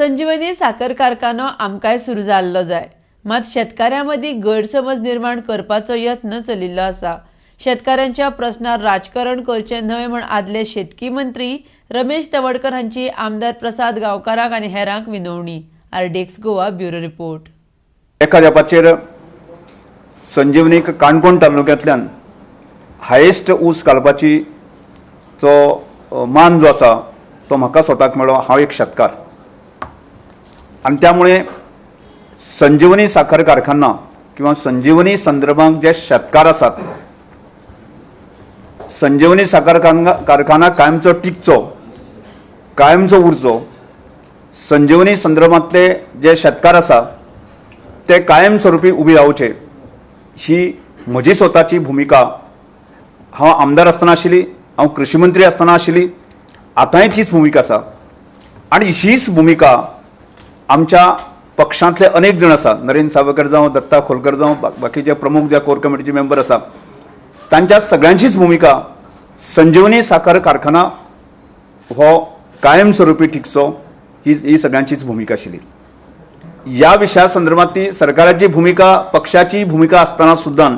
संजीवनी साकर कारखानो आमकांय सुरू जाल्लो जाय, मात शेतकाऱ्यां मदीं गैरसमज निर्माण करपाचो यत्न चलिल्लो आसा. शेतकाऱ्यांच्या प्रस्नार राजकारण करचें न्हय म्हण आदले शेतकी मंत्री रमेश तवडकर हांची आमदार प्रसाद गांवकाराक आनी हेरांक विनवणी. RDX Goa bureau report. एका तेंपाचेर संजीवनीक काणकोण तालुक्यांतल्यान हायेस्ट ऊस घालपाची जो मान जो आसा तो म्हाका स्वताक मेळ्ळो. हांव एक शेतकार आनी त्यामुळे संजीवनी साखर कारखाना किंवा संजीवनी संदर्भात जे शेतकार आसात, संजीवनी साखर कारखाना कायमचो टिकचो, कायमचो उरचो, संजीवनी संदर्भातले जे शेतकार आसा ते कायमस्वरूपी उबी रावचे ही म्हजी स्वताची भुमिका. हांव आमदार आसतना आशिल्ली, हांव कृशी मंत्री आसतना आशिल्ली, आतांय तीच भुमिका आसा. आनी हीच भुमिका आमच्या पक्षांतले अनेक जाण आसा, नरेंद्र सावयकर जावं, दत्ता खोलकर जावं, बाकीचे प्रमुख ज्या कोर कमिटीचे मेंबर आसा, तांच्या सगळ्यांचीच भुमिका संजीवनी साखर कारखाना हो कायमस्वरूपी टिकचो ही सगळ्यांचीच भुमिका आशिल्ली. ह्या विशया संदर्भात ती सरकाराची भुमिका, पक्षाची भुमिका आसतना सुद्दां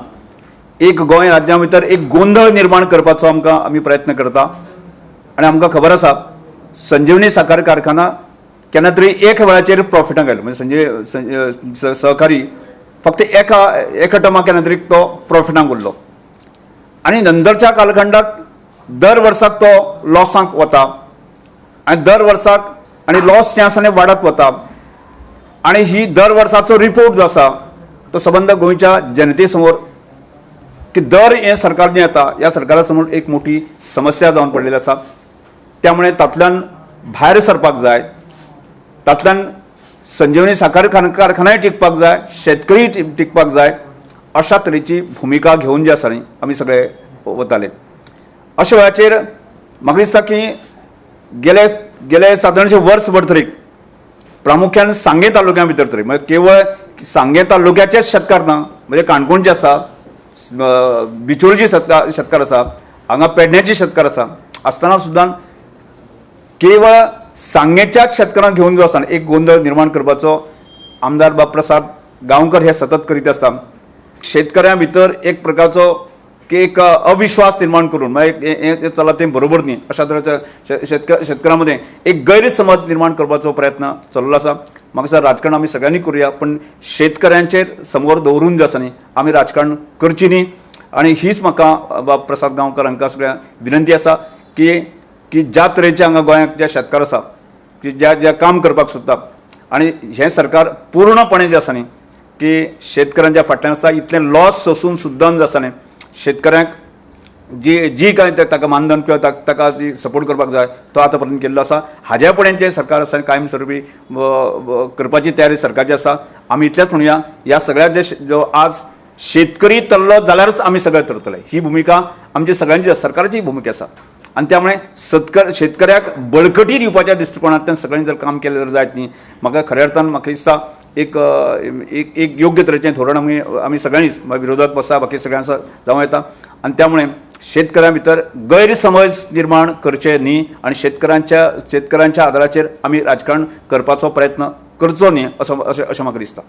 एक गोंय राज्या भितर एक गोंदळ निर्माण करपाचो आमकां आमी प्रयत्न करता. आनी आमकां खबर आसा, संजीवनी साखर कारखाना केन्ना तरी एक वेळाचेर प्रॉफिटाक आयलो, म्हणजे संजीव सहकारी फक्त एका एका टर्माक केन्ना तरी तो प्रॉफिटाक उरलो आनी नंतरच्या कालखंडाक दर वर्साक तो लॉसांक वता आनी दर वर्साक आनी लॉस जें आसा तें वाडत वता. आनी ही दर वर्साचो रिपोर्ट जो आसा तो सबंद गोंयच्या जनते समोर की दर हें सरकार जें येता ह्या सरकारा समोर एक मोठी समस्या जावन पडलेली आसा. त्यामुळे तातूंतल्यान भायर सरपाक जाय, तातूंतल्यान संजीवनी साखर कारखानाय टिकपाक जाय, शेतकरी टिकपाक जाय, अशा तरेची भुमिका घेवन जे आसा न्ही आमी सगळे वताले. अशा वेळाचेर म्हाका दिसता की गेले गेले सादारणशे वर्सभर तरी प्रामुख्यान सांगें तालुक्या भितर तरी, म्हणजे केवळ सांगें तालुक्याचेच शेतकार ना, म्हणजे काणकोणचे आसा, बिचोलचे शेतकार आसा, हांगा पेडण्याचे शेतकार आसा, आसतना सुद्दां केवळ सांगेच्याच शेतकारांक घेवन जो आसा एक गोंदळ निर्माण करपाचो आमदार बाब प्रसाद गांवकर हे सतत करीत आसता. शेतकऱ्यां भितर एक प्रकारचो की एक अविश्वास निर्माण करून मागीर हें चला तें बरोबर न्ही अशा तरेच्या शेतकऱ्यां मदें एक गैरसमज निर्माण करपाचो प्रयत्न चल्लो आसा. म्हाका दिसता राजकारण आमी सगळ्यांनी करुया, पण शेतकऱ्यांचेर समोर दवरून जे आसा न्ही आमी राजकारण करची न्ही. आनी हीच म्हाका बाब प्रसाद गांवकर हांकां सगळ्यांक विनंती आसा की की ज्या तरेचे हांगा गोंयांत जे शेतकार आसा की ज्या ज्या काम करपाक सोदता आनी हें सरकार पूर्णपणे जें आसा न्ही की शेतकऱ्यांच्या फाटल्यान आसा, इतलें लॉस सोसून सुद्दां जे आसा न्ही शेतकऱ्यांक जी जी कांय ताका मानधन किंवा ताका जी सपोर्ट करपाक जाय तो आतां पर्यंत केल्लो आसा. हाज्या फुडें जें सरकार आसा कायम स्वरुपी करपाची तयारी सरकारची आसा. आमी इतलेंच म्हणुया, ह्या सगळ्या जे जो आज शेतकरी तरलो जाल्यारच आमी सगळे तरतले ही भुमिका आमची सगळ्यांची सरकारची भुमिका आसा. आनी त्यामुळे शेतकऱ्याक बळकटी दिवपाच्या दृश्टिकोणांतल्यान सगळ्यांनी जर काम केलें जर जायत न्ही, म्हाका खऱ्या अर्थान म्हाका दिसता एक एक एक योग्य तरेचें धोरण आमी आमी सगळ्यांनीच विरोधात बसा बाकी सगळ्यांचा जावं येता. आनी त्यामुळे शेतकऱ्यां भितर गैरसमज निर्माण करचे न्ही आनी शेतकऱ्यांच्या आदाराचेर आमी राजकारण करपाचो प्रयत्न करचो न्ही असो अशें अशें म्हाका दिसता.